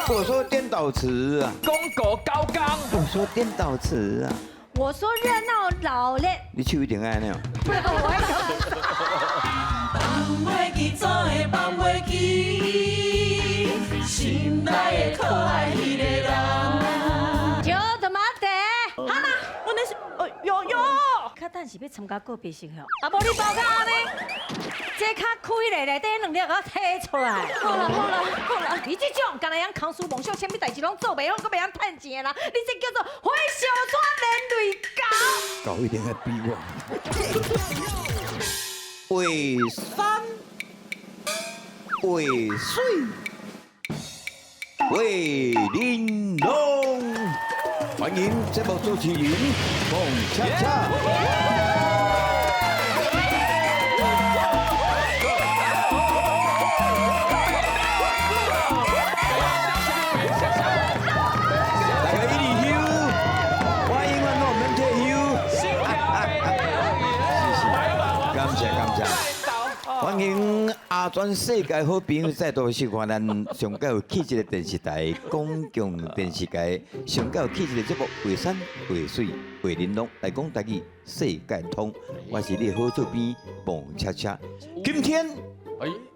我說顛倒詞啊，公狗高剛。我說顛倒詞啊，我說熱鬧老咧，你手一定愛那樣。我愛講。放袂記，怎會放袂記？心內的可愛彼個人。就他媽的，好啦，我那是，哎呦呦！較等是欲參加告別式吼，啊無你包甲按呢，這較開咧，內底兩粒共提出來。好啦好啦好啦，你這種干焦會曉空思夢想，啥物代誌攏做袂好，閣袂曉趁錢的人，你這叫做火燒山連累狗。狗一定愛比我。畫山畫水畫玲瓏，歡迎節目主持人彭恰恰。大家一直休，我永遠攏毋免退休。是是，感謝感謝。歡迎阿全世界好朋友再度收看咱上蓋有氣質的電視台公共電視台上蓋有氣質的節目《畫山畫水畫玲瓏》來講台語世界通，我是你的好厝邊彭恰恰。今天，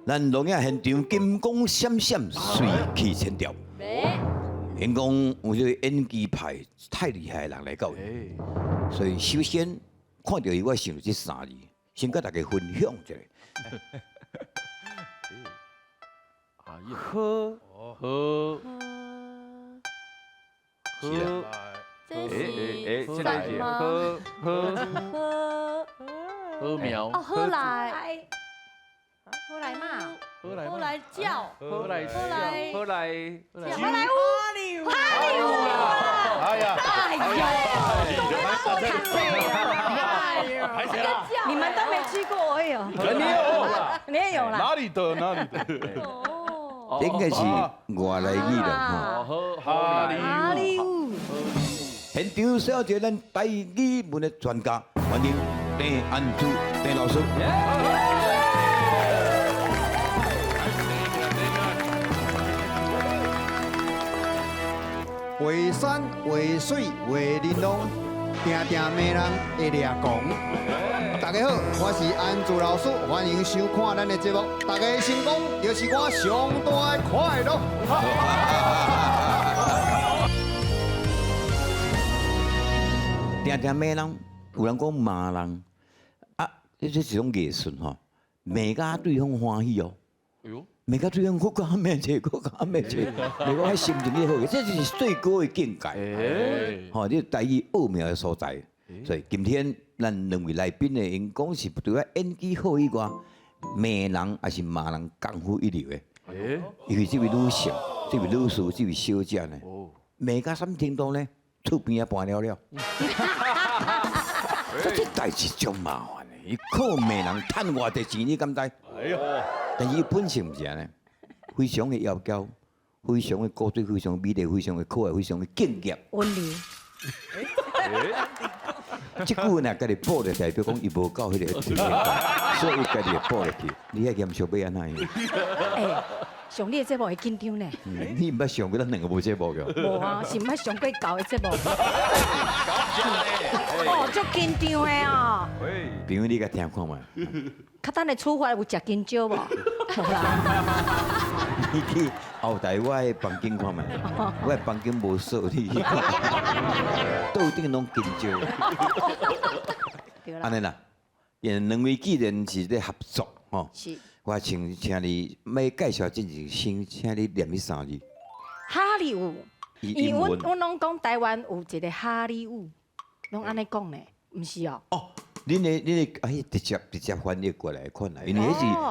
咱錄影現場金光閃閃，水氣千條。因講有這個演技派太厲害的人來到，所以首先看著伊，我想著這三字，先佮大家分享一下。喝喝喝，這是這個是喝喝喝喝苗哦，喝來，喝來嘛，喝來喝來叫，喝來喝來喝來喝來烏，哈利烏，哎呀，哎呦，你們都沒去過，哎呦，你有，你也有啦，哪裡的哪裡的？應該是外來語啦，吼。哈利哈利烏。現場小姐，咱台語文的專家，歡迎鄭安珠鄭老師。畫山畫水畫玲瓏，定定罵人會掠狂。大家好，我是安珠老師，歡迎收看咱的節目。大家的成功就是我上大的快樂。定定罵人，有人講罵人，啊，這是一種藝術吼，罵甲對方歡喜哦。罵甲對方閣較罵者，閣較罵者，罵講彼心情咧好，這就是最高的境界。吼，這台語奧妙的所在。所以今天咱兩位來賓呢，𪜶講是除了演技好以外，罵人也是罵人功夫一流的。因為這位女性，這位女士，這位小姐呢，罵到啥物程度呢？厝邊仔搬了了。這代誌足麻煩的，伊靠罵人趁偌濟錢，你敢知？但是伊本性毋是按呢，非常的妖嬌，非常的古錐，非常美麗，非常的可愛，非常的敬業。溫柔。這句若家己補咧，代表講伊無夠彼個，所以伊家己會補入去。你遐嚴肅欲按怎樣？欸，上你的節目會緊張呢。你毋捌上過咱兩個無節目個？無啊，是毋捌上過舊的節目。哦，足緊張的哦。朋友，你共聽看覓。較等的處罰有食香蕉無？無啦。你去後台我的房間看覓，我的房間無鎖，你去看。桌頂攏香蕉。按呢啦，𪜶兩位既然是咧合作吼，我請請你欲介紹進前，先請你念彼三字。哈利塢，因為阮攏講台灣有一個哈利塢，攏按呢講呢，毋是哦。哦，恁的啊，彼直接翻譯過來款啦，因為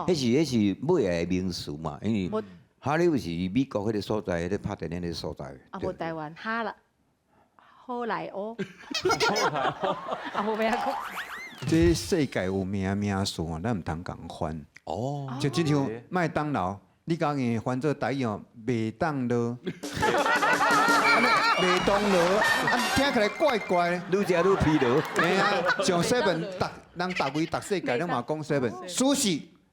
彼是尾來的名詞嘛，因為哈利塢是美國彼個所在，彼個拍電影彼個所在。啊，無台灣哈啦，好萊塢。啊，無欲講。這世界有名名詞啊，咱毋通仝翻。哦。就親像麥當勞，你共伊翻做台語哦，麥當勞。麥當勞，啊，聽起來怪怪的。愈食愈疲勞。嘿啊，像 seven，逐人逐位逐世界攏嘛講 seven，壽司，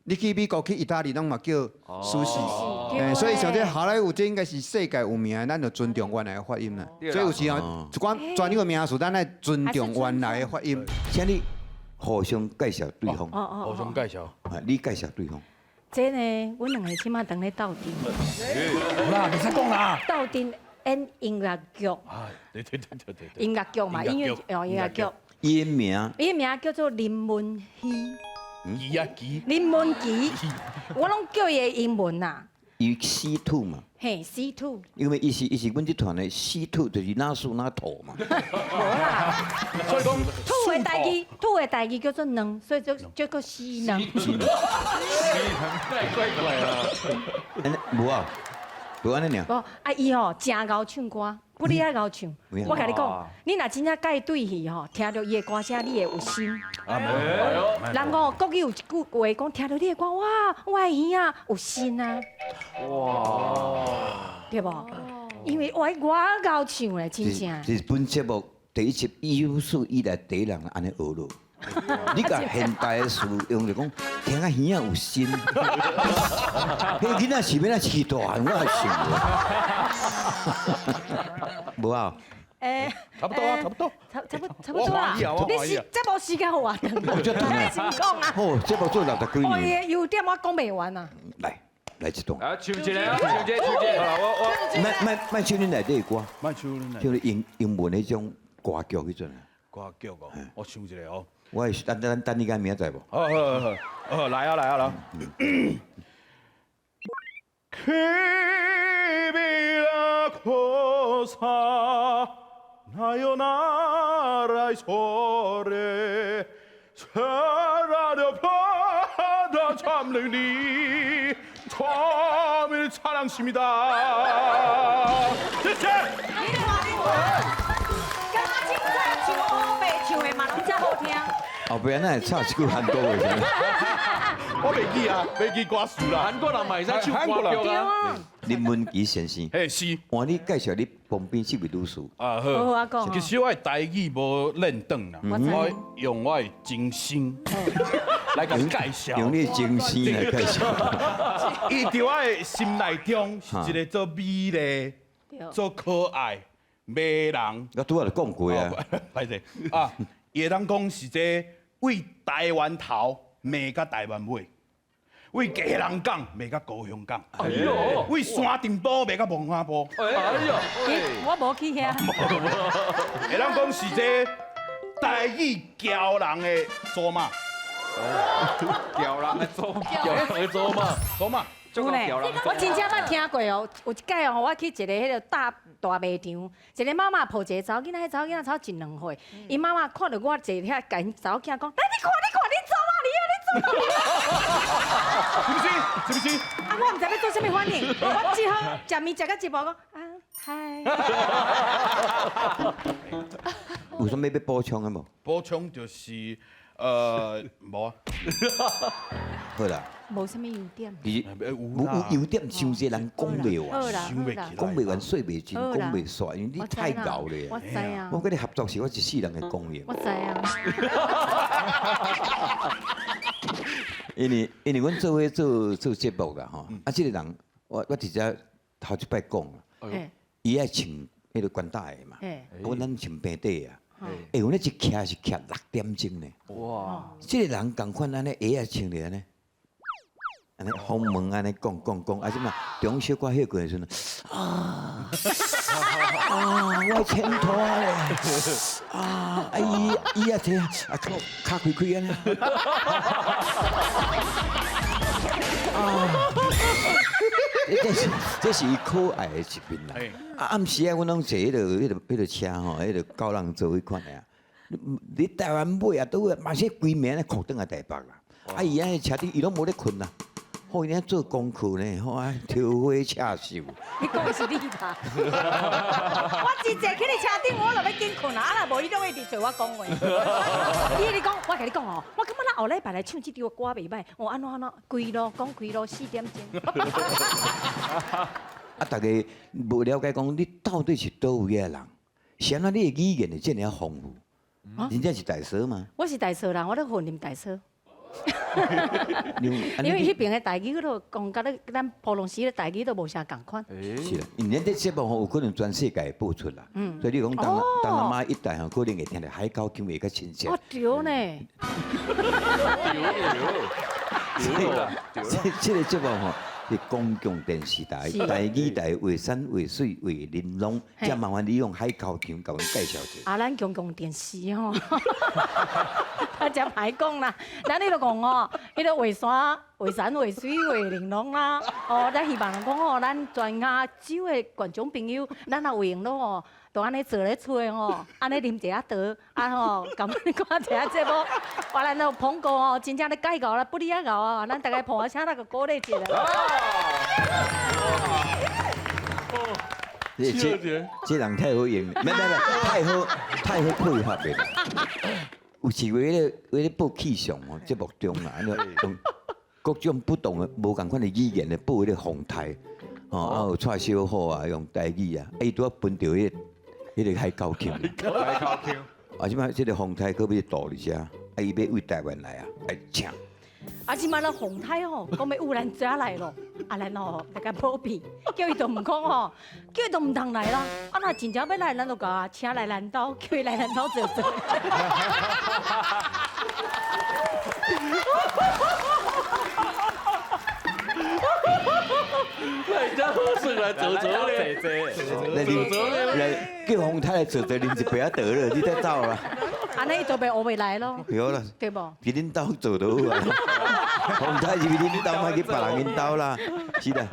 你去美國去意大利攏嘛叫壽司，所以像這好萊塢這應該是世界有名的，咱就尊重原來的發音啦。所以有時候一寡專有名詞，咱愛尊重原來的發音。請你互相介紹對方。互相介紹。啊，你介紹對方。這呢，阮兩个這馬當咧鬥陣。好啦，袂使講啦。鬥陣演音樂劇。對對對對對。音樂劇嘛，音樂哦，音樂劇。伊的名。伊的名叫做林文熙。奇啊奇。林文琪，我攏叫伊的英文啦。伊司徒嘛。嘿，司徒。因為伊是阮這團的司徒，就是哪輸哪吐嘛。無啦。所以講吐的代誌，吐的代誌叫做卵，所以就叫做死卵。太怪怪啦。無啊，無按呢爾。無啊，伊吼誠𠢕唱歌，不哩愛𠢕唱。我共你講，你若真正佮伊對戲吼，聽著伊的歌聲，你會有心。人講國語有一句話講，聽著你的歌，哇，我的耳仔有心啊。哇，對無？因為我𠢕唱咧，真正。這是本節目第一集有史以來第一人按呢學落。你共現代的詞用來講，聽啊耳仔有心。彼囡仔是欲按怎飼大漢，我也想無。無啊。差不多啊，差不多。差不多啦。你是這無時間予我長。我這長啊。先講啊。哦，這無做60幾年。哦，優點我講袂完啊。來，來一段。啊，唱一个啊，唱一个，唱一个。我。莫唱恁內底的歌。莫唱恁內。唱英文彼種歌劇彼陣啊。歌劇哦，我唱一个哦。我會等等等你個明仔載無？好好好，好來啊來啊來。君はこさなよならそれ사랑려받아참는이참일사랑십니다謝謝。敢若凊彩唱烏白唱的嘛，攏遮好聽。後壁哪會插一句韓國話？我袂記啊，袂記歌詞啦。韓國人嘛會使唱歌劇啊。林文琪先生，嘿是。換你介紹你旁邊這位女士。啊好。好啊講。其實我的台語無練轉啦，我用我的真心來共介紹。用你的真心來介紹。伊佇我的心內中是一个做美麗、做可愛、迷人。我拄仔就講過啊。歹勢啊，伊會當講是這為台灣頭罵到台灣尾，為基隆港罵到高雄港，哎喲，為山頂埔罵到望花埔，哎喲，我無去遐。會當講是這台語驕人的祖媽，驕人的祖，驕人的祖媽，祖媽。有呢，我真正捌聽過哦。有一擺哦，我去一个彼个大大賣場，一个媽媽抱一个查某囡仔，彼查某囡仔才一兩歲。𪜶媽媽看著我坐遐，共𪜶查某囝講：來，你看，你看，恁祖媽來啊，恁祖媽。是不是？是不是？啊，我毋知欲做啥物反應，我只好食麵食到一半講啊，嗨。有啥物欲補充的無？補充就是，無啊。好啦。無啥物優點。其實無有優點，傷濟人講袂完，講袂完，說袂盡，講袂煞，因為你太𠢕咧。我知啊。我佮你合作是我一世人的光榮。我知啊。因為阮做伙做做節目啦吼，啊，這个人我直接頭一擺講啦，伊愛穿彼个懸帶的嘛，阮咱穿平底啊。欸，阮咧一徛是徛6點鐘呢。哇！這个人仝款按呢鞋仔穿咧按呢。按呢訪問按呢講講講，啊這嘛中小可歇睏的時陣，啊啊，我前途咧，啊，啊伊伊也聽，啊腳開開按呢，啊，這是伊可愛的一面啦。啊，暗時啊，阮攏坐彼个車吼，彼个狗人座彼款的啊。你台灣尾啊，都嘛是規暝咧哭轉來台北啦。啊，伊按呢車頂，伊攏無咧睏啦。吼，伊咧做功課呢，吼啊，挑花刺繡。你講的是你吧？我一坐去你車頂，我就欲緊睏啦。啊，若無伊攏會直揣我講話。伊咧講，我共你講哦，我感覺咱後禮拜來唱這首歌袂䆀，哦，按怎按怎，規路講規路4點鐘。啊，大家無了解講，你到底是佗位的人？是按怎你的語言會這爾豐富？真正是大嫂嗎？我是大嫂啦，我咧雲林大嫂。因為彼爿的台語都講佮咧咱普通時的台語都無啥仝款。是啦，因為咱這節目吼有可能全世界會播出啦，所以你講東南亞一帶吼，可能會聽著海口腔會較親切。哦對呢。對。這個節目吼。是公共電視台、台語台畫山畫水畫玲瓏，才麻煩你用海口腔共阮介紹一下。啊，咱公共電視吼，大家歹講啦。咱彼個講哦，彼個畫山、畫山、畫水、畫玲瓏啦。哦，咱希望講吼，咱全亞洲的觀眾朋友，咱若有閒咯吼，就按呢坐咧厝的吼，按呢啉一下茶，啊吼，共阮看一下節目。哇，咱有捧過哦，真正咧介𠢕啦，不哩啊𠢕啊，咱逐家抱聲來個鼓勵一下。這人太好用，沒沒沒，太好配合的。有時為咧報氣象哦，節目中啦，用各種不同的、無仝款的語言來報彼個風台，吼，啊有蔡小虎啊，用台語啊，伊拄仔分著彼個海口腔。海口腔。啊，這擺這個風台閣欲倒佇遮，啊，伊欲為台灣來啊，愛請。啊！這擺咱洪太吼，講欲有咱遮來咯，啊，咱吼來共保庇，叫伊就毋講吼，叫伊就毋通來啦。啊，若真正欲來，咱就共請來咱兜，叫伊來咱兜坐坐。来遮好耍來坐坐咧，坐坐咧，叫洪太來坐坐，啉一杯仔茶了，你再走啦。按呢伊就袂學袂來咯，對啦，對無？去恁兜坐就好啊。洪太是去恁兜，莫去別人𪜶兜啦。是啦，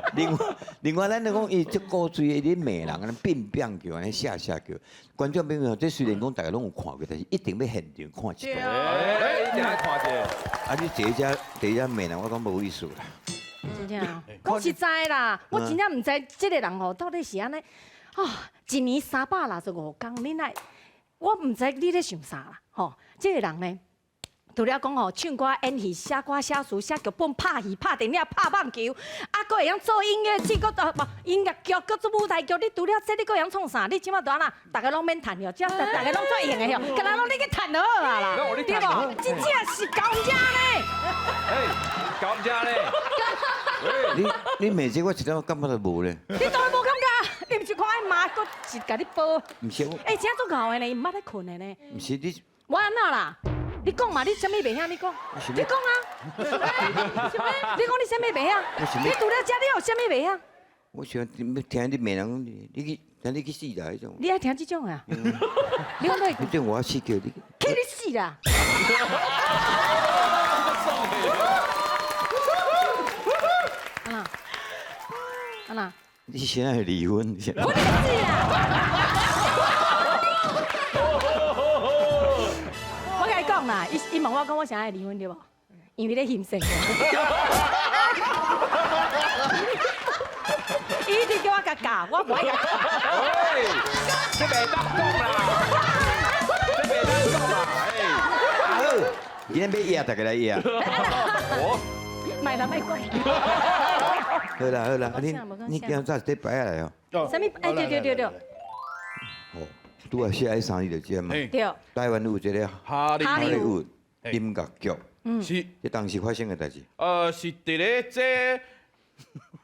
另外咱就講伊足古錐的，咧罵人，按呢變變叫，按呢寫寫叫。觀眾朋友，這雖然講大家攏有看過，但是一定欲現場看一擺。一定愛看一下。啊，你坐這罵人，我講無意思啦。真正，講實在啦，我真正毋知這個人吼到底是按呢，啊，一年365工，你若，我毋知你咧想啥啦，吼，這個人呢，除了講吼，唱歌、演戲、寫歌、寫詞、寫劇本、拍戲、拍電影、拍棒球，啊，閣會曉做音樂劇，閣無音樂劇，閣做舞台劇。你除了這，你閣會曉創啥？你這擺就按怎？逐个攏免趁哟，這逐个攏做用的哟，敢若攏你去趁好啊啦，對無？真正是𠢕遮呢。哎，𠢕遮呢？你罵這我一點感覺都無咧。你當然無感覺，你毋是看伊媽閣是共你報？毋是我。欸，真足𠢕的呢，伊毋捌咧睏的呢。毋是你。我按怎啦？你講嘛，你啥物袂曉？你講，你講啊！你講你啥物袂曉？你除了這，你有啥物袂曉？我想聽你罵人，你去，聽你去死啦！彼種。你愛聽這種啊？你講對。彼種我死叫你。去你死啦！啊啦，啊啦。你現在離婚？我你死啦！我共伊講啦，伊問我講我啥愛離婚對無？因為咧嫌生我。伊一直叫我共教，我無愛共教。喂，這袂當講啦，這袂當講啦，哎。好，今日欲贏，大家來贏。哦。莫啦，莫講。好啦好啦，你今早是擺下來哦。啥物？哎，對對對對。哦，拄仔寫彼三字就這嘛。對。台灣有一個哈利伍音樂劇，是。這當時發生的代誌。是佇咧這。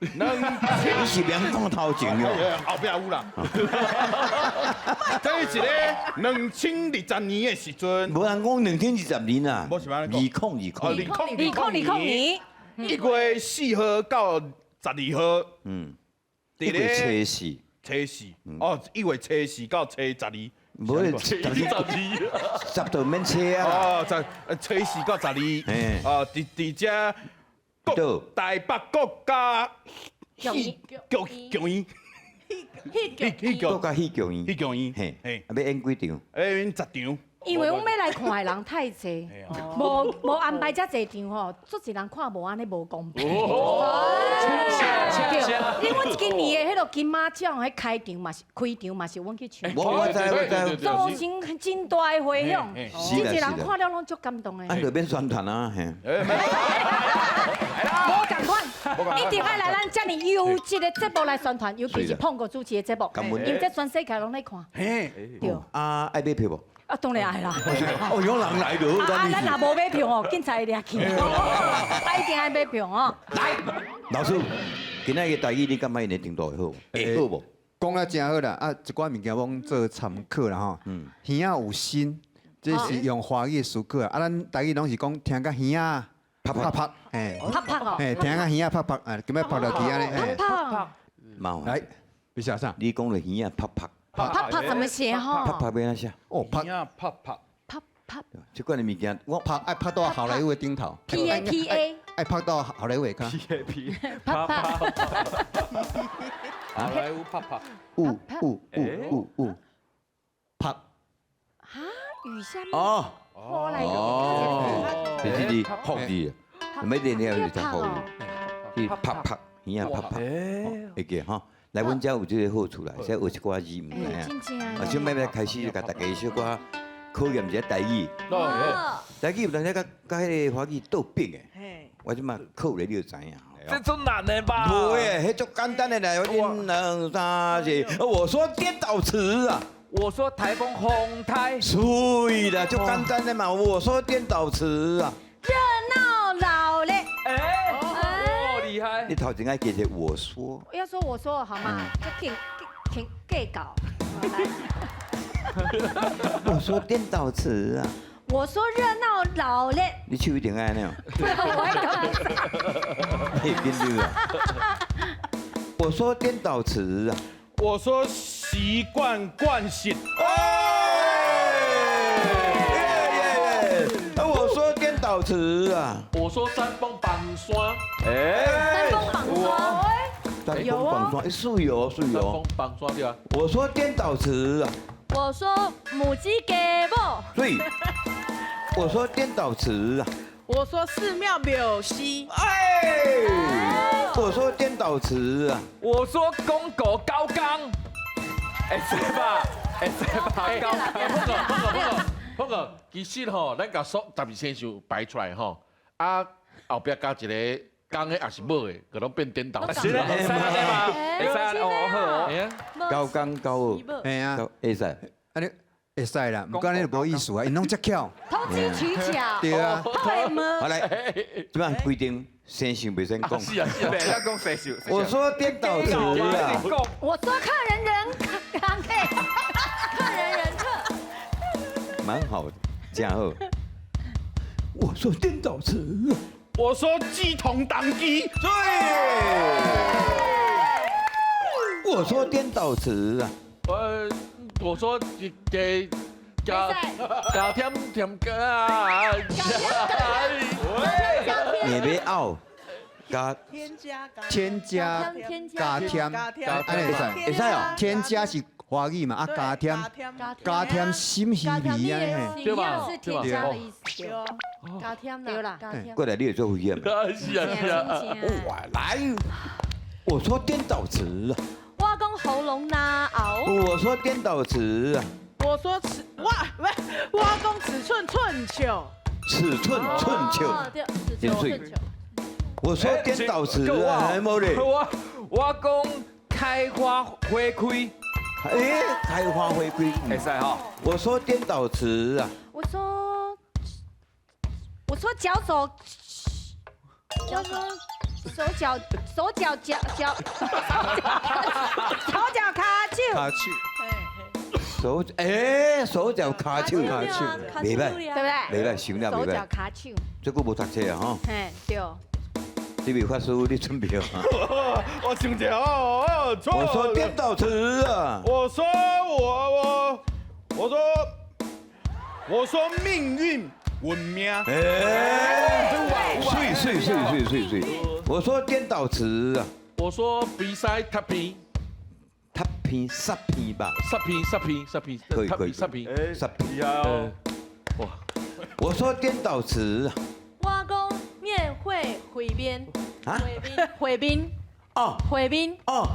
你是袂曉講頭前喲？後壁有啦。這是咧2020年的時陣。無人講2020年啊。無是按呢講。2020。2020年。1月4號到12號。嗯。1月初四。初四。哦，1月初四到初12。無，十就免初啊。哦，初四到12。哦，佇遮。台北國家戲劇院，國家戲劇院，戲劇院，嘿，啊，欲演幾場？演10場。因為阮欲來看的人太濟，無安排遮濟場吼，足濟人看無按呢無公平。對，因為阮今年的彼个金馬獎，彼開場嘛是開場嘛是阮去唱，我知我知，造成真大的迴響，真濟人看了攏足感動的。啊，就免宣傳啊，嘿。無仝款，一定愛來咱遮爾優質的節目來宣傳，尤其是碰過主持的節目，因為這全世界攏咧看。對。啊，愛買票無？啊，當然愛啦。哦，有人來就好，啊，咱若無買票哦，警察會掠去。啊，一定愛買票哦。來，老師，今仔日台語你感覺𪜶的程度會好？會好無？講得真好啦，啊，一寡物件攏做參考啦吼。耳仔有心，這是用華語的詞句啊。啊，咱台語攏是講聽甲耳仔啪啪啪，嘿，啪啪哦，嘿，聽甲耳仔啪啪，啊，今仔拍落去按呢，嘿。啪啪。來，你寫啥？你講的耳仔啪啪。啪啪怎麼寫吼？啪啪欲按怎寫？哦，啪啪啪啪啪。這款的物件，我拍愛拍到好萊塢的頂頭。 P A P A。愛拍到好萊塢的跤。 P A P。啪啪。好萊塢啪啪。有有有有有。啪。哈，雨下面。哦。哦。就是你福字，每年了就福字，去啪啪，耳仔啪啪，會記吼。來，阮遮有這個好處啦，說學一寡字毋知影。啊，小妹妹開始就共大家小可考驗一下台語。台語有當時佮佮彼個華語倒反的。我這馬考咧，你就知影。這足難的吧？無的，彼足簡單的來。一、兩、三、四，我說顛倒詞啊。我說颱風風台。對啦，足簡單的嘛。我說顛倒詞啊。熱鬧老咧。哎，哦，厲害。你頭前愛記者我說。要說我說好嗎？就挺計較。我說顛倒詞啊。我說熱鬧老咧。你手一定愛按呢。我愛講。你緊張啊！我說顛倒詞啊。我說習慣慣性。耶耶耶！我說顛倒詞啊。我說山崩綁山。哎。山崩綁山。山崩綁山，是有是有。山崩綁山對啊。我說顛倒詞啊。我說母雞給某。對。我說顛倒詞啊。我說寺廟廟西。哎。我說顛倒詞啊。我說公狗高崗。會使吧？會使吧？高崗。峰哥，峰哥，峰哥，峰哥，其實吼，咱共所十二生肖排出來吼，啊後壁加一個公的抑是母的，佮攏變顛倒。是咧，會使按呢嗎？會使按哦，好哦。高崗高二，嘿啊，會使。按呢會使啦，毋過按呢就無意思啊，𪜶攏遮巧。投機取巧。對啊。好來，這擺規定生肖袂使講。是啊是啊，袂使講生肖。我說顛倒詞啊。我說客人人客，客人人客。蠻好的，真好。我說顛倒詞。我說乩童當機。對。我說顛倒詞啊。我說加加加添添加啊！你別拗，加添加添加加添，按呢會使會使哦。添加是華語嘛，啊加添加添心虛味按呢，對吧？是添加的意思。加添對啦，加添。過來，你會做危險。是啊是啊。哇，來，我說顛倒詞啊。我講喉嚨難熬。我說顛倒詞啊。我說尺，哇，不是，我講尺寸寸球。尺寸寸球。對，尺寸寸球。我說顛倒詞啊，無咧。我講開花花開。哎，開花花開。會使吼。我說顛倒詞啊。我說，我說腳手，腳手。手腳手腳腳腳手腳跤手，跤手，手哎手腳跤手，跤手，袂䆀，對不對？袂䆀，想了袂䆀。手腳跤手，這久無讀冊啊，吼。嘿，對。這位法師，你準備好？我想一下哦，我說顛倒詞啊。我說我我說我說命運運命。哎，水水水水水水。我說顛倒詞啊！我說比賽踢片，踢片殺片吧，殺片殺片殺片，可以可以殺片殺片啊！哇！我說顛倒詞啊！我講面會會面啊？會面會面哦，會面哦，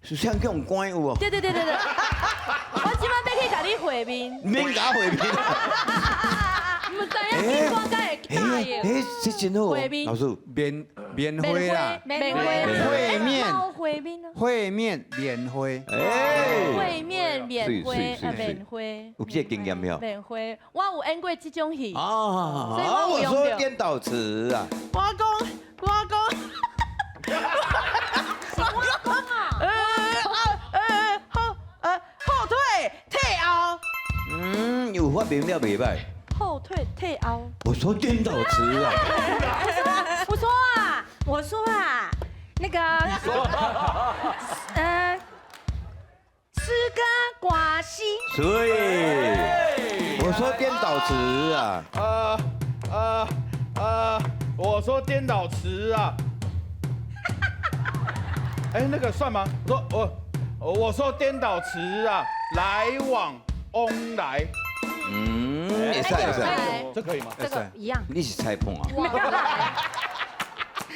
是像這種關有無？對對對對對，我這擺欲去共你會面，免共會面。毋知影警官敢會答應。哎，這真好，老師。面面會啦，面會面，會面會面免會，哎，會面免棉花啊，棉花。有这个经验没有？棉花，我有演过这种戏。啊，我说颠倒词啊。我讲，我讲。我讲啊。后退退后。嗯，有发明了袂歹。后退退后。我说颠倒词啊。我说啊，我说啊，那个，诗歌歌诗。所以，我说颠倒词啊。我说颠倒词啊。哎，那个算吗？我说我说颠倒词啊，来往翁来。嗯，也算也算，这可以吗？这个一样。你是裁判啊？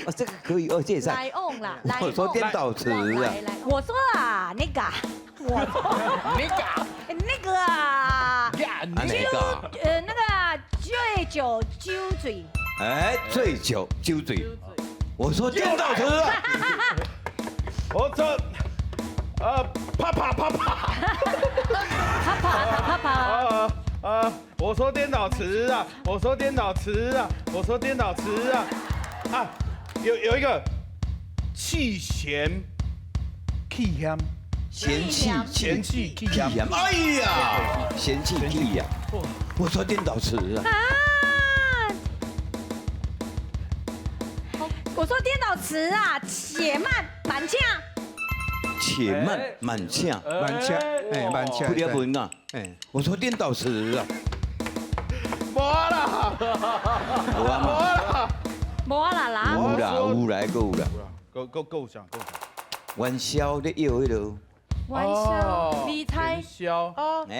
哦，这个可以哦，这也算。来往啦，我说颠倒词啊。我说啊，那个，我说那个，那个啊，那个，那个醉酒酒醉。哎，醉酒酒醉。我说颠倒词啊。我这，啪啪啪啪。啪啪啪啪。我说颠倒词啊，我说颠倒词啊，我说颠倒词啊，啊，有一个气嫌气嫌，嫌弃嫌弃气嫌，哎呀，嫌弃气呀，我说颠倒词啊，我说颠倒词啊，且慢慢请，且慢慢请，慢请，哎，慢请，不了文啊，哎，我说颠倒词啊。无啦，无啦，无啦啦，有啦有啦，阁有啦，阁阁阁有啥？阁有啥？元宵咧摇彼落。元宵，理财，宵哦，理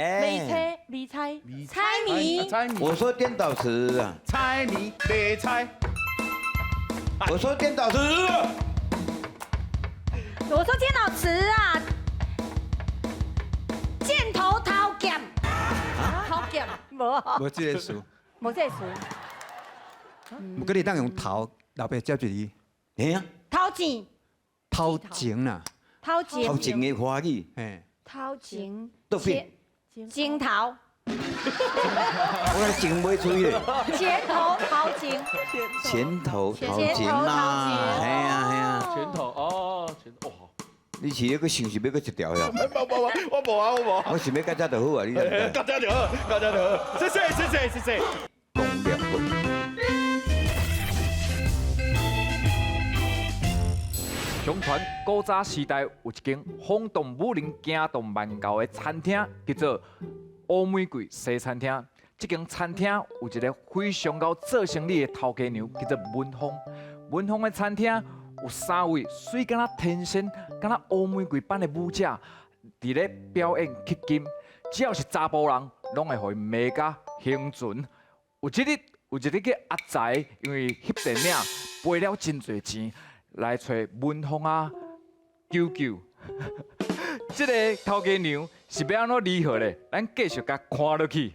财，理财，猜谜，猜谜。我说颠倒词啊，猜谜，别猜。我说颠倒词。我说颠倒词啊，箭头掏剑，掏剑，无，无这个词，无这个词。毋过你当用头，后壁接一字。嘿啊。头前。头前啦。头前。头前的华语。嘿。头前。倒片。前头。我来前尾吹咧。前头头前。前头头前啦，嘿啊嘿啊。前头哦，前头哦。你是那个想是欲阁一条呀？无无无，我无啊，我无。我想欲到遮就好啊，你知毋知？到遮就好，到遮就好。谢谢谢谢谢谢。讲了。相传古早时代有一间轰动武林、惊动万教的餐厅，叫做乌玫瑰西餐厅。这间餐厅有一个非常𠢕做生意的头家娘，叫做文凤。文凤的餐厅有三位水敢若天仙、敢若乌玫瑰般的舞者，伫咧表演吸金。只要是查埔人，拢会予伊迷甲兴船。有一日，有一日叫阿财，因为翕电影赔了真济钱，来揣文凤啊求救。这个头家娘是欲按怎如何咧？咱继续共看落去。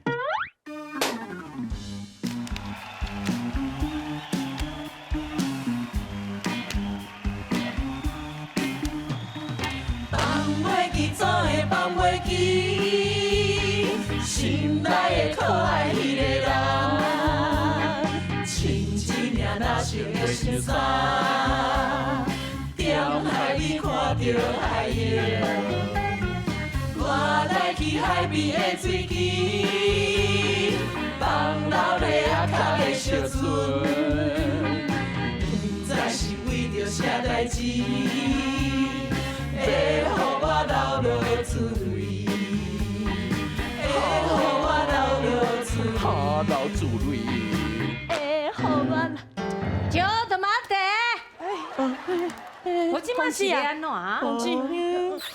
放袂记，怎会放袂记？心内的可爱彼个人，穿一领蓝色的恤衫，踮海里看著海鹰。我来去海边的水墘，放老的仔脚的小船，不知是为著啥代志，会予我流落出泪，会予我流落出泪，流出泪，会予我。就他妈的！我这马是按怎啊？公子，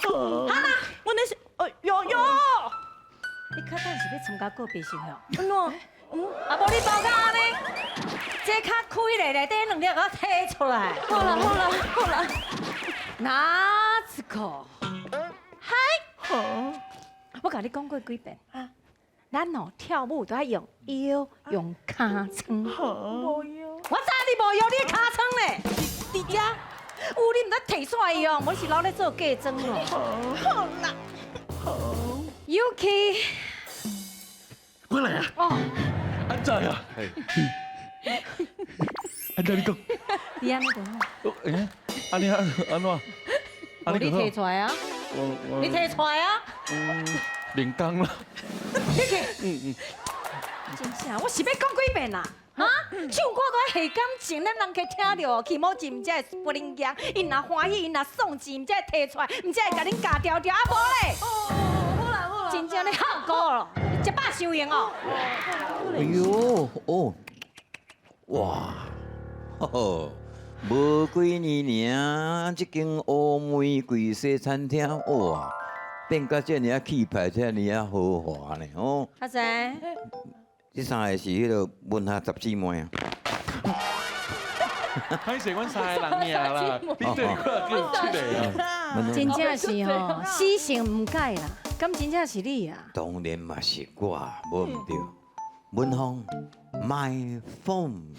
好啦，我那是，哎哟哟！你较等是欲参加告别式吼？按怎？啊，无你包甲按呢？这较开咧，内底两粒我提出来。好啦好啦好啦。哪一个？嗨！我共你讲过几遍啊？咱哦跳舞都爱用腰，用尻川。无腰。我知你无腰，你尻川咧。伫遮，有你毋知提出来用，无是留咧做嫁妆咯。好啦。腰 Yuki，过来啊！哦，安怎啊？安怎你讲？你按呢就欸，按呢按怎？你提出来啊！你提出来啊！铃铛啦。你去。真正，我是欲讲几遍啦？哈，唱歌都爱下感情，咱人客听著起毛钱，毋才会不灵验。𪜶若欢喜，𪜶若送钱，毋才会提出来，毋才会共恁教条条。啊无咧。哦，好啦好啦。真正咧喊歌咯，食饱伤用哦。哎呦，哦，哇，呵呵，无几年尔，这间乌玫瑰西餐厅，哇，变甲这尔啊气派，这尔啊豪华呢，哦。阿仔。这三个是彼个文学十姊妹啊。歹势，阮三个人尔啦，你对我叫七个啊。真正是吼，死性毋改啦，敢真正是你啊？当然嘛是我，无毋对。文凤，My phone。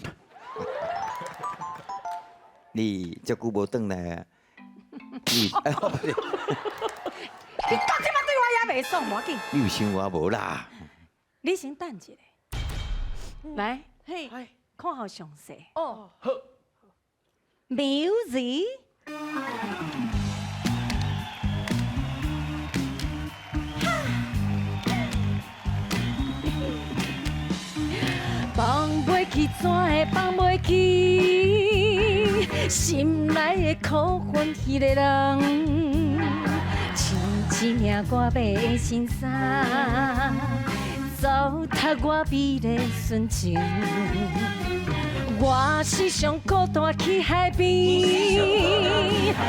你遮久无转来啊？你哎，不是。你到这摆对我也袂爽，无要紧。你有想我无啦？你先等一下。来，嘿，看好详细。哦，好。Music。放袂去，怎会放袂去？心内的苦恨，彼个人，穿一领我买的新衫。糟蹋我美丽纯情，我是上孤单去海边，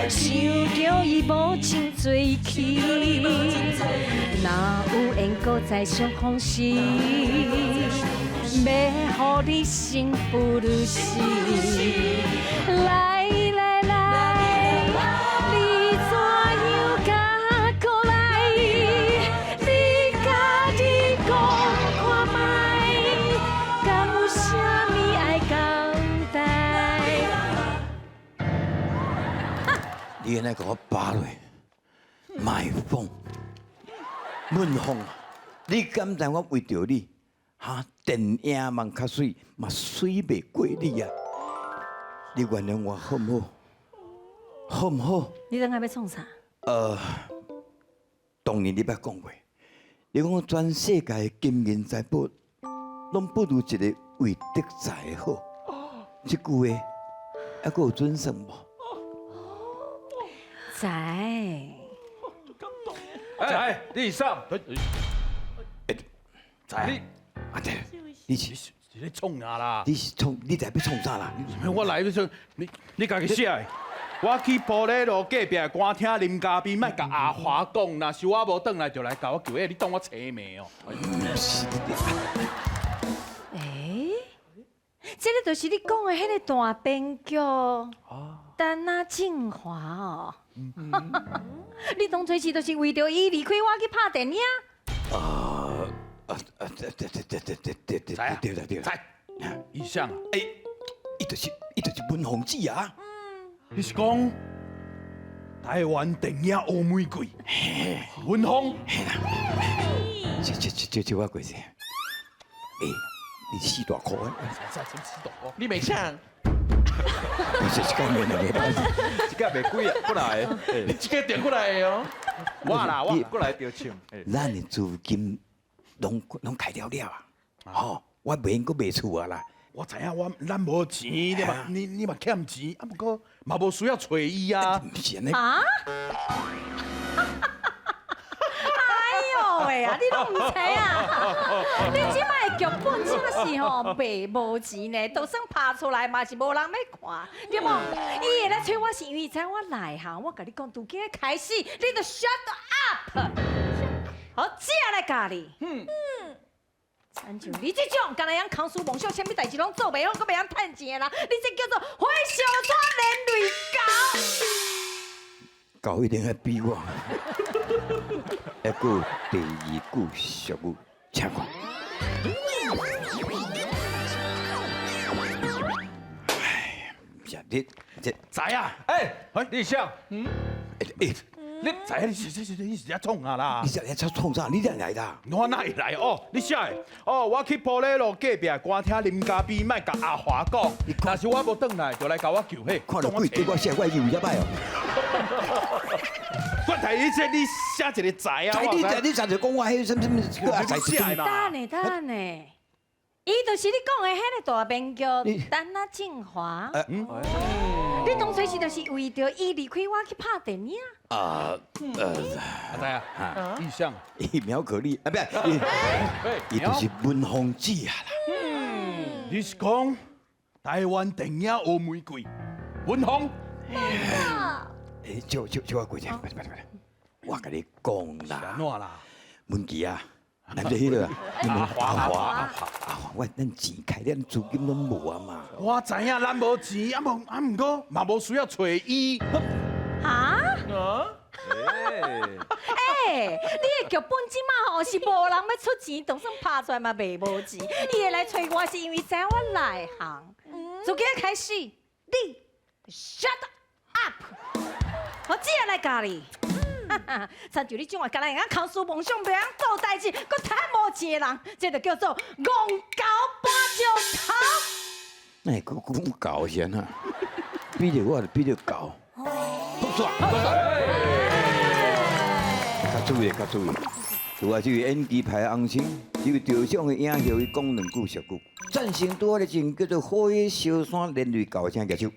想著伊无情醉去，若有缘阁再相逢时，欲予你生不如死。来来来，你怎样敢阁来？你家己讲看觅，敢有啥物爱交代？你按呢共我扒落，卖风，文凤，你敢知我为著你，哈，电影梦较媠，嘛媠袂过你啊！你原谅我好毋好？好毋好？你等下欲创啥？当年你捌讲过，你讲全世界的金银财宝，拢不如一个魏德才的好。这句话还阁有准算无？在。哎，你上。在。你，阿对，你是是咧创啥啦？你是创，你在欲创啥啦？我来欲创，你家己写的。我去埔里路隔壁歌厅啉咖啡，莫共阿华讲，若是我无转来，就来共我求你，你当我青盲哦？欸，这个就是你讲的彼个大编剧，陈阿正华哦。你当初是就是为著伊离开我去拍电影？啊啊啊！对对对对对对对对对对，在，伊谁啊？欸，伊就是文凤姊啊！你是讲台湾电影乌玫瑰，文凤？这我过者。欸，你四大箍的？啥啥四大箍？你袂抢？这一个免两个，这个袂贵啊，过来，你这个调过来的哦。我啦，我过来调唱。咱的资金拢开了了啊，吼，我袂用阁卖厝啊啦。我知影，我咱无钱，你嘛你嘛欠钱，啊毋过嘛无需要揣伊啊。毋是按呢。啊？哎呦喂啊！你拢毋知啊？你这摆的剧本真是吼卖无钱呢，就算拍出来嘛是无人欲看，对无？伊会来揣我是因为知我内行，我共你讲，从今日开始，你就 shut up，好，这来教你。嗯。亲像你这种，干焦会晓空思梦想，啥物代志拢做袂好，阁袂晓趁钱的人，你这叫做火烧纸连累狗。狗一定爱比我。还阁有第二句俗语，请看。哎，是你这知啊？哎，你想？欸，你知影你是你是咧創啥啦？你這咧創啥？你哪來的？我哪會來哦？你寫的哦，我去埔里路隔壁歌廳啉咖啡，莫共阿華講。若是我無轉來，就來共我求彼。看著鬼對我寫，我以為遮歹哦。我提你這你寫一個才啊！才你才你才就講我彼什麼什麼阿才寫嘛？等下等下，伊就是你講的彼个大編劇陳仔振華。你當初是就是為著伊離開我去拍電影。啊，阿仔啊，意向伊苗可麗啊，不是，伊就是文鳳姊啊啦。你是講台灣電影烏玫瑰文鳳？欸，借借借我過者，快點快點，我共你講啦。按怎啦？文琪啊，來不彼个阿華阿華阿華阿華，我咱錢開咱資金攏無啊嘛。我知影咱無錢，啊無啊毋過嘛無需要揣伊。哈？欸，你的劇本這馬吼是無人欲出錢，就算拍出來嘛袂無錢。伊會來揣我是因為知影我內行。從今開始，你 shut up，我只會來教你。親像你這種敢若會曉空思夢想，袂曉做代誌，閣貪無錢的人，這就叫做戇猴搬石頭。那會閣講猴是按怎？比著我就比著猴。好煞！較注意，較注意。除啊，這位演技派紅星，這位得獎的影后，伊講兩句俗語。贊成拄仔的情叫做火燒山連累猴，請舉手。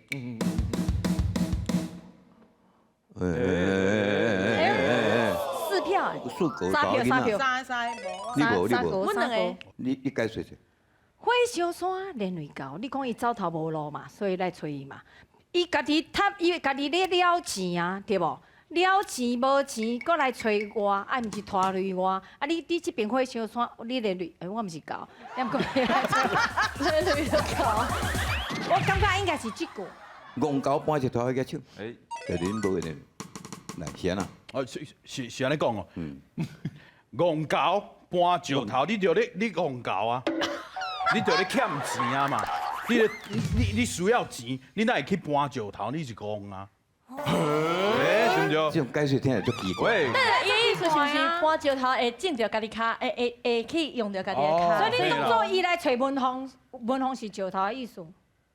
四票，四個三票，三票，三三，你無你無，我兩個。你解說者。火燒山連累猴，你講伊走投無路嘛，所以來揣伊嘛。伊家己趁，伊家己咧了錢啊，對無？了錢無錢，閣來揣我，啊，毋是拖累我。啊，你這邊火燒山，你連累，欸，我毋是猴，你毋過連累著猴。我感覺應該是這句。戇猴搬石頭舉手，欸，就恁無的，來是按怎？哦，是是是按呢講哦。嗯。戇猴搬石頭，你著咧你戇猴啊，你著咧欠錢啊嘛。你你你需要錢，你哪會去搬石頭？你是戇啊？欸，對不對？這種解釋聽起來足奇怪。那伊意思是毋是搬石頭會種著家己跤，會會會去用著家己的跤？所以你當做伊來揣文鳳，文鳳是石頭的意思。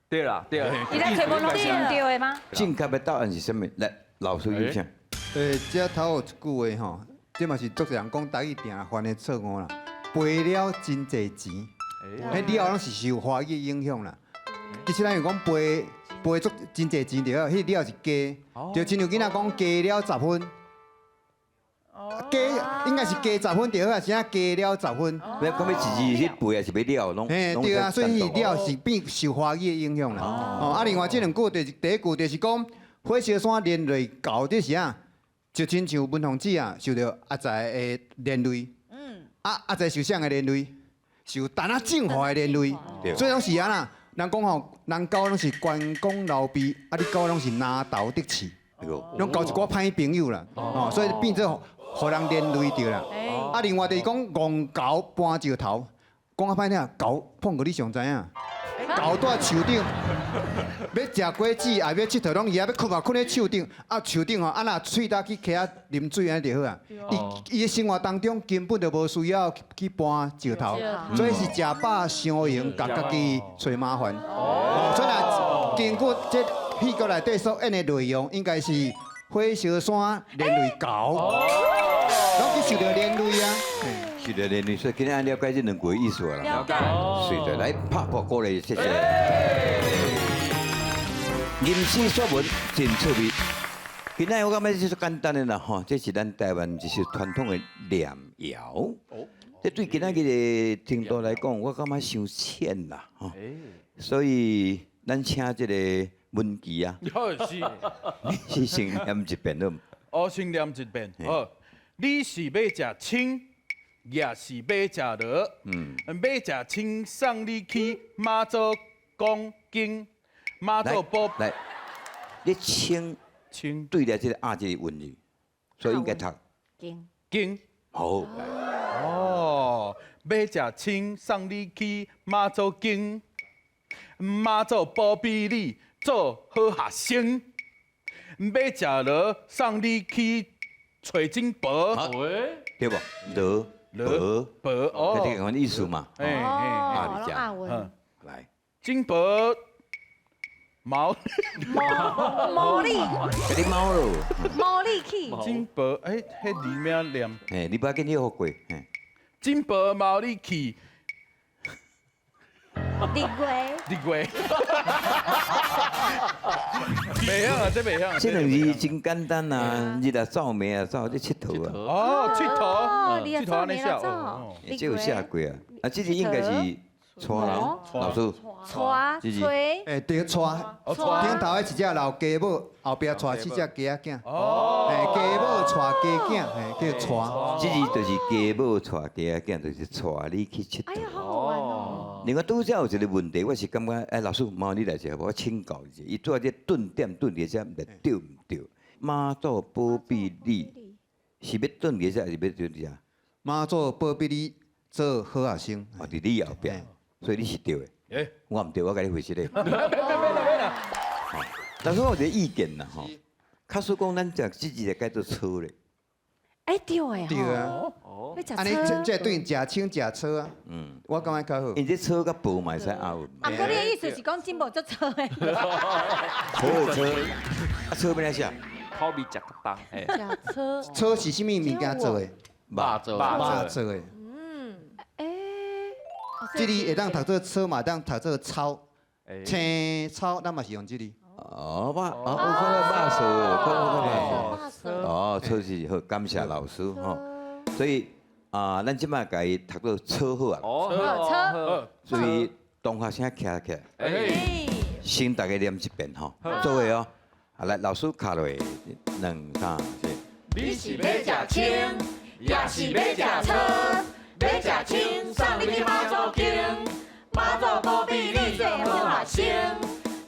對啦，對啦。伊來揣文鳳是毋對的嗎？正確的答案是啥物？來，老師有請。欸，這頭有一句話吼，這嘛是足濟人講台語定犯的錯誤啦。賠了真濟錢，彼了攏是受華語影響啦。其實咱有講賠賠足真濟錢對，彼了是加，就親像囡仔講加了十分，加應該是加十分對好，是按加了十分。你講欲一字去賠，還是欲了攏？嘿，對啊，所以了是變受華語的影響啦。哦，啊，另外這兩句就是第一句就是講火燒山連累猴，這是啊，就親像文鳳姊啊受著阿財的連累。嗯。啊，阿財受啥的連累？受陳仔振華的連累。所以攏是按怎？人講吼，人狗攏是關公流鼻，啊，你狗攏是拿頭得刺，攏交一寡歹朋友啦，哦，所以變做予人連累著啦。啊，另外就是講戇猴搬石頭，講較歹聽，猴碰過你上知影，猴蹛樹頂，欲食果子，也欲𨑨迌，攏伊也欲睏啊，睏咧樹頂，啊樹頂吼，啊若喙焦去溪仔啉水按呢就好啊。伊伊的生活當中根本就無需要去搬石頭，所以是食飽傷閒，共家己揣麻煩。哦，所以若根據這戲劇內底所演的內容，應該是火燒山連累猴，攏去受著連累啊。受著連累，所以今日了解這兩句的意思啦。了解。是的，來拍破鼓勵，謝謝。吟詩作文真趣味。今日我感覺這是簡單的啦，吼，這是咱台灣一首傳統的念謠。這對今仔日的程度來講，我感覺傷淺啦，吼。所以咱請這個文琪啊，是，你是先念一遍好毋？我先念一遍，好。你是欲食青，也是欲食螺？嗯。欲食青，送你去媽祖講經，媽祖婆。來，你青青對了這個押這個韻律，所以應該讀經經。好。哦，欲食青，送你去媽祖經，媽祖保庇你做好學生。欲食螺，送你去揣金箔，對無？羅箔箔哦，這個意思嘛。哎哦，啊，押韻。來，金箔毛毛利，給你毛咯，毛利去。金箔，哎，彼字咩念？哎，你不要緊，你學過。金箔毛利去。日月。日月。袂曉啊，這袂曉。這兩字真簡單啊，日啊走，暝啊走，這𨑨迌啊。哦，𨑨迌，𨑨迌按呢寫。這有寫過啊，啊，這字應該是娶人，老師。娶，吹。哎，對，娶。頂頭的一隻老家母，後壁娶四隻雞仔囝。哦。哎，家母娶雞囝，嘿，叫娶。這字就是家母娶雞仔囝，就是娶你去𨑨迌。哎呀，好好玩哦。另外，拄才有一個問題，我是感覺，哎，老師，麻煩你來一下，我請教一下。伊拄仔這頓點頓佇遮，毋知對毋對？媽祖保庇你，是欲頓佇遮，還是欲頓佇遮？媽祖保庇你做好學生。哦，佇你後壁，所以你是對的。我毋對，我共你回釋咧。老師，我有一個意見啦，吼。假使講咱食這字來改做草咧。哎，對的。對啊。按呢，這對食清食草啊。嗯。我感覺較好。因這草佮薄嘛會使押韻。啊，毋過你的意思是講真無足草的。草的草，啊草欲按怎寫？口味食較重。食草。草是啥物物件做的？肉做。肉做的。嗯。哎。這字會當讀做草嘛，會當讀做草。青草，咱嘛是用這字。哦，肉，哦，我看到肉色，看到肉色。哦，草是好，感謝老師吼。所以啊，咱這擺共伊讀做草好啊。哦，草。所以同學聲徛起來，先大家念一遍吼，做伙哦。啊，來，老師敲落，兩三四。你是欲食清，抑是欲食草？欲食清，送你去媽祖宮，媽祖保庇你做好學生。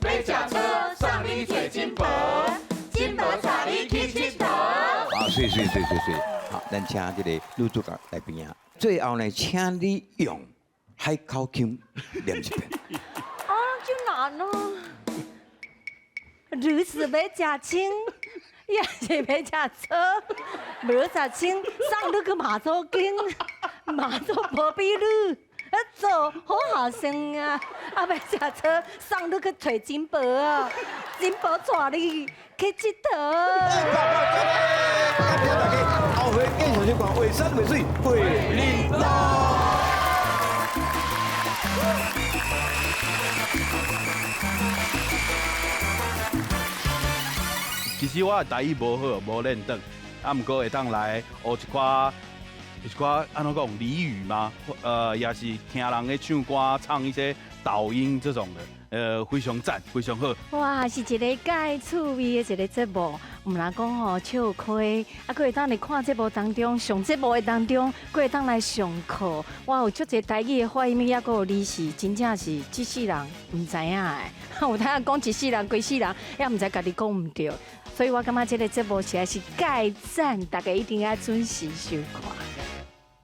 欲食草，送你揣金箔，金箔帶你去𨑨迌。啊，媠媠媠媠媠。好，咱請這個女主角來邊仔。最後呢，請你用海口腔念一遍。啊，真難哦！女子欲食清，抑是欲食草？無食清，送你去媽祖宮，媽祖保庇你，做好學生啊！啊，欲食草，送你去揣金箔啊，金箔帶你去𨑨迌。感謝大家，後回繼續收看《畫山畫水畫玲瑯》。其實我的台語無好，無練轉，啊，毋過會當來學一寡，一寡按怎講俚語嘛，也是聽人咧唱歌，唱一些抖音這種的，非常讚，非常好。哇，是一個介趣味的一個節目，毋但講吼笑開，啊，閣會當佇看節目當中，上節目的當中，閣會當來上課。哇，有足濟台語的發音，抑閣有字是真正是這世人毋知影的。有當講一世人、規世人，也毋知家己講毋對。所以我感覺這個節目實在是蓋讚，大家一定要準時收看。